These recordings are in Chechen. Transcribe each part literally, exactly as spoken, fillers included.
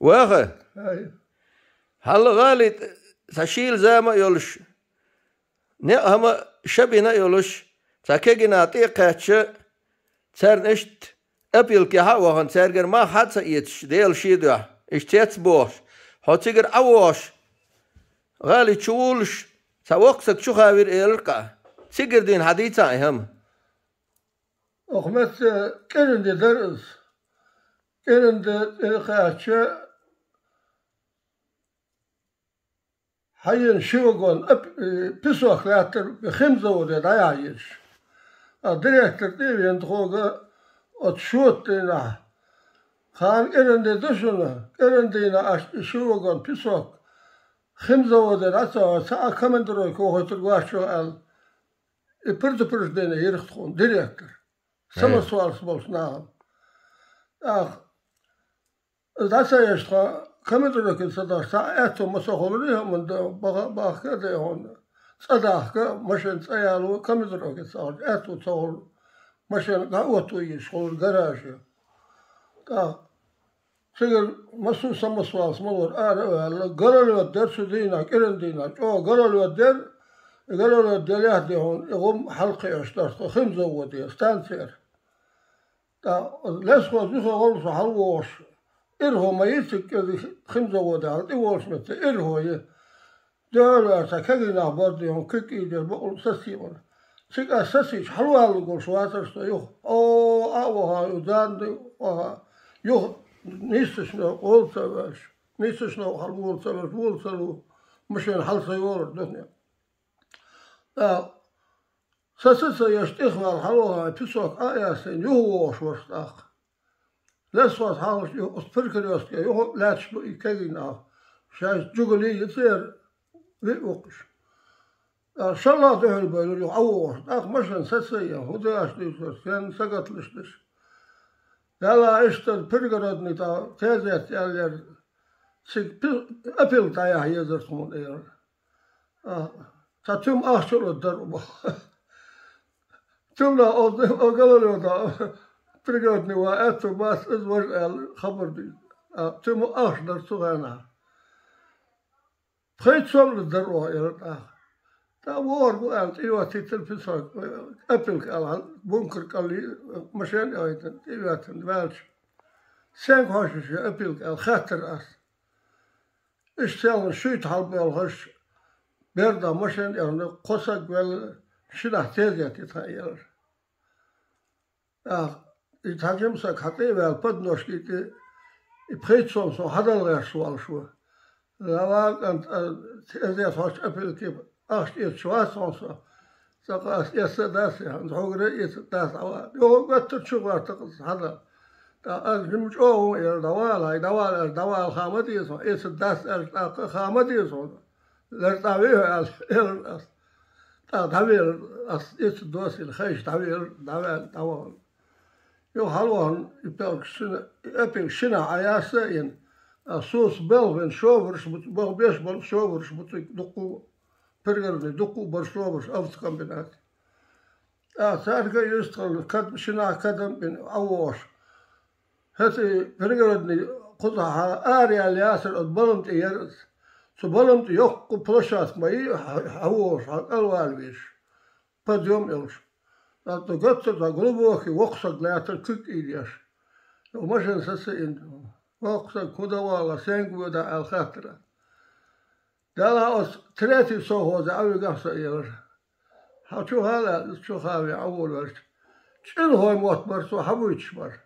Ваха, хьалла гӀали тӀа цхьа шийла зама а йолуш, некъ хӀама шабина а йолуш, цхьа кегина тӀе а кхаьчча, царна иштта опилкехьа а вахана, цаьргара мах хьа а ца эцаш, Дела шен дуьхьа, иштта цец бохуш, хьо цигара Ӏа вогӀуш, гӀали чу вуллуш, цхьа воккха саг чу хавира элира-кх. Цигара дийна хьан дийцахьа и хӀама? Оха метта кӀиранде дара иза. КӀиранде тӀе а кхаьчча, хьаена ши вагон ап-, э, песок лаьттара химзаводе дӀаяхьа езаш. А директор тӀе а веана тхуна оцу шота дийнахь: «Кхана кӀиранде ду шуна, кӀирандийнахь аша и ши вагон песок химзаводе дӀа ца гӀо, цхьа а командировке вохуьйтур вац шух», — аьлла, и предупреждение йира-кх тхуна директор. Самосвалца болчу нахана. ТӀаккха иза дӀа ца еш, тхан командировке ца дахча, цхьа а аьтту ма ца хуьлура, хӀуманна баха-, бахка а дай хьуна, цӀа дахка а, машен цӀа яло, командировке ца гӀо, аьтту ца хуьлу, машен дӀа а оттаво езаш хуьлура гараже. ТӀаккха цигара массо а самосвалца ма лора, ара а ваьлла, гололёд дара цу дийнахь, кӀирандийнахь, чӀогӀа гололёд дара, и гололёд делахь а дай хьуна, и гӀум хьалакхиош дара тхо химзаводе станцера. ТӀаккха лесхоза юххе гӀолла со хьалавогӀуш, ирхо ма йицциг кӀезиг химзаводе хьала тӀе волчу метте, ирхо ю. Дуьхьал ваьлла цхьа кегий нах бара дай хьуна, куьг ийдира бакъ сацийна. Цига ас сацийча, хьалаваллалуш вацара со юха. О, Ӏа а ваха, ю, Дала ду, ваха. Юха нийсачу новкъа вола ца ваьлча, нийсачу новкъа хьала вола ца ваьлча, вола ца лу, машен хьала ца йолура духне. ТӀаккха саца ца еш, тӀехваьлла хьалавахана, песок Ӏа а яьссина, юха вогӀуш вара тӀаккха. Лесхоза хьалхашка юха оцу перекрёстке юха а лаьтташ бу и кегий нах. Шаьш жугали йицера, виъ ву-кх уьш. ТӀаккха шаллах дуьхьал бевлира юха Ӏа вогӀуш. ТӀаккха машен саца а ен, хӀун деш дуьйцура, стенна сагаталаш деш. Дала иштта Пригородный тӀе тезет аьллера, цига пи-, опилка дӀаяхьа езара тхуна, элира. А, цхьа туьма ахча а лур дара боху. Туьманах оцу, оцу гололёдах Пригородный ван аьтту бац, иза важа аьлла хабар дийца. А, туьма ахча дара цу хенахь. Пхийтта сом лур дара оха, элира тӀаккха. ТӀаккха вогӀург ву аьлла, тӀейоттийтира песок, опилка аьлла, бункер кӀалли, машен а яйтина, тӀейоьттина ваьлча. Стенга хьожуш ю опилка аьлла, хаьттира ас. Иштта селхана шуьйта хьалабоьлхуш, бердах машен а эрна, кхо саг велла, шинахь тезет йи тхан, элира. ТӀаккха и цхьа жима саг хьан тӀе а ваьлла, подножки тӀе, и пхийтта сом суна хьадала гӀерташ волуш ву. Ла вала, кӀант, а, тезет хьожучу опилке ахча эцаш вац хьуна со. Цкъа ас эцна а дац, хьуна хьугара а эцна дац, дӀавала. Юха гуттар а чу гӀоьртира аса хьадала. ТӀаккха ас жима чӀогӀа ву, элира, дӀавала, хьай, дӀавала, аьлла, дӀавала ха ма деза хьуна, эцна дац аьлча тӀаккха ха ма деза хьуна. ЛартӀахь вехьа аьлла, элира ас. ТӀаккха дӀавелира, ас эцна доссийна, хайша дӀавелира, дӀаваьлла, дӀавахана. Юха хьалавахана, и пӀелг шина-, и опилка шинахь Ӏа яьсса а йина, а, соьца белхавина шоварш бу, баха беш болу шоварш бу цига дуккха а, Пригородный дуккха а бара шоварш, оптокомбинат. ТӀаккха цаьрга а юьстахана, кад-, шинахь кадам а бина, Ӏа вогӀуш. ХӀета и Пригородный кхузахь араяьлла яцара, оцу балам тӀе яра иза. Цу балам тӀе йоккха площадка ма йий, хьа-, хьан вогӀуш, хьан кӀалвала везаш. Подъём йолуш. ТӀаккха гуттар а глубокий воккха саг лаьттара куьг ийдеш. Машен сацийна. Воккха саг, хӀун дан вала, стенга воьду аьлла хаьттира. Дала оцу третий совхозе Ӏа вигахь со, элира. Хьан чу хала аьлла, иза чу хаве Ӏа волавелча. ЧӀинхой мотт бара цо хьан буьйцуш бара.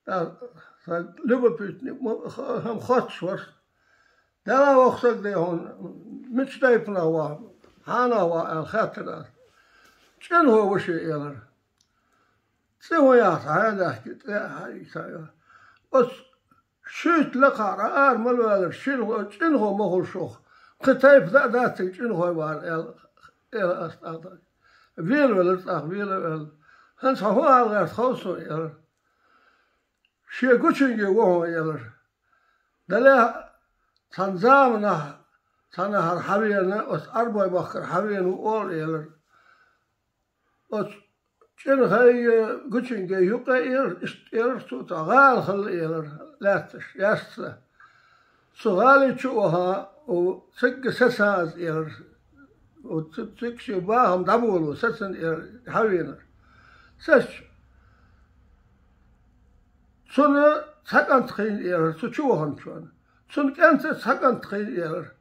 ТӀаккха сан любопытный ма-, ха-, хӀама хоттуш вара. Дала воккха саг дай хьуна, мича тайпанах ван, хьанах ван аьлла хаьттира ас. ЧӀинхой ву шен, элира. ЦӀе хӀун яц, хьан а даьхки, цӀе а хьан а йица йо. Оцу шуьйта лакхахь Ӏа ара ма ваьллара, шина хӀо-, чӀинхо ма хуьлу шух. Кхин тайпа дан а дац цига чӀинхой вар аьлла, элира ас тӀаккха. Велавелира тӀаккха, вела а ваьлла. ХӀинца хьо хӀун ала гӀерта хов суна, элира. Шен гучинге ву хьуна, элира. Дале а цхьана заманахь, цхьана хӀара хьан вена, оцу Ӏарбой махкара хьан вена ву олу, элира. Оцу чӀинхойн, гучингийн юккъе а, элира, иштта элира цо, цхьа гӀала хилла, элира, лаьтташ, яьсса. Цу гӀали чу а ваха, о, цигга сесан аз, элира. О, ци-, цигга шен бахам дӀаболо, сецна, элира, хьавенар. Сецча, цунна цхьа кӀант хинна, элира, цу чу ваханчунна. Цун кӀанта цхьа кӀант хинна, элира.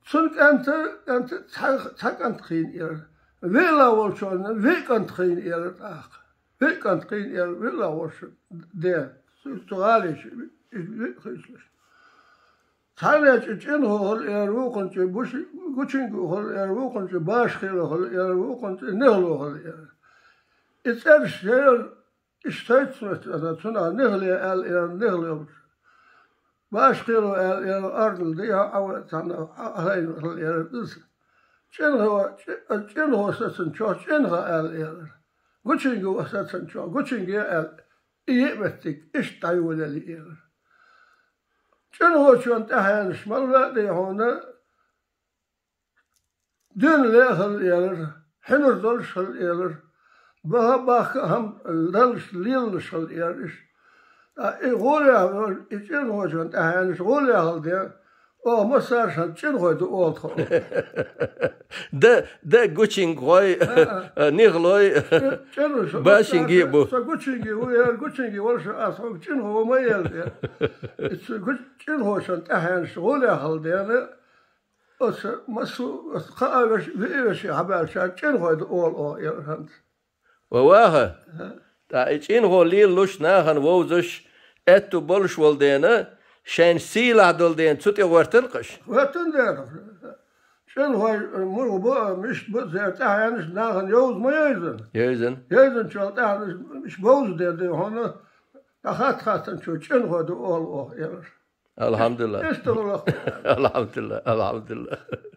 Цун кӀанта, кӀанта цхьа, цхьа кӀант хинна, элира. ВиълагӀа волчунна виъ кӀант хинна, элира, тӀаккха. Виъ кӀант хинна, элира, виълагӀа волча ден. Цу, цу гӀали чу виъ, виъ хиннаш. Цхьаннен чӀи ЧӀинхо хилла, элира, вукхун чӀи Буш-, Гучинго хилла, элира, вукхун чӀи Башхило хилла, элира, вукхун чӀи Нихло хилла, элира. И цӀераш, элира, иштта сецна, цунах Нихле аьлла, элира, Нихло. Башхило аьлла, элира, ордал ди, хьо Ӏа цхьанна Ӏа-, Ӏа хайна хилла, элира, из. ЧӀинхо, чӀи-, ЧӀинхо сецначох ЧӀинха аьлла, элира. Гучинго сецначох Гучинге аьлла. И йиъ меттиг иштта дӀайолаелла, элира. ЧӀинхочунна тӀаьхьенаш мел ваь а дий хьуна, дуьйна лай хилла, элира, хьинар долаш хилла, элира, баха а бахка а хӀама лелаш, лелаш хилла, элира, иштта. ТӀаккха и гӀоле, и ЧӀинхочунна тӀаьхьенаш гӀоле хилла ден, оха массараш а ЧӀинхой ду оал тхо. Да, да, Гучингой, ХӀаа. Нихлой, ЧӀинхой, Башинги бу. Со Гучинги ву, элира, Гучинги волаш аз хьога ЧӀинхо ва ма элира, элира. И цу Гу-, ЧӀинхочунна тӀаьхьенаш гӀоле хилла ден, оцу массо а, оцу кхаа веший, виъ веший хьабаьлчар ЧӀинхой ду оал оха, элира, хӀанз. Ва ваха, ХӀаа. ТӀаккха и ЧӀинхо лелалуш, нахана вовзаш, аьтту болаш волу ден, шайна сийлахь долу ден цу тӀе гӀоьртира-кх уьш? ГӀоьртина дера. ЧӀинхой муха бу а, мишта бу а, церан тӀаьхьенаш нахана йовза ма йовзийна. Йовзийна. Йовзийначул тӀаьхьа уьш бовза ден дий хьуна, дӀахатта-хаттанчо ЧӀинхой ду оал оха, элира. АлхьамдулиллахӀ. Иштта гӀулакх. АлхьамдулиллахӀ, алхьамдулиллахӀ.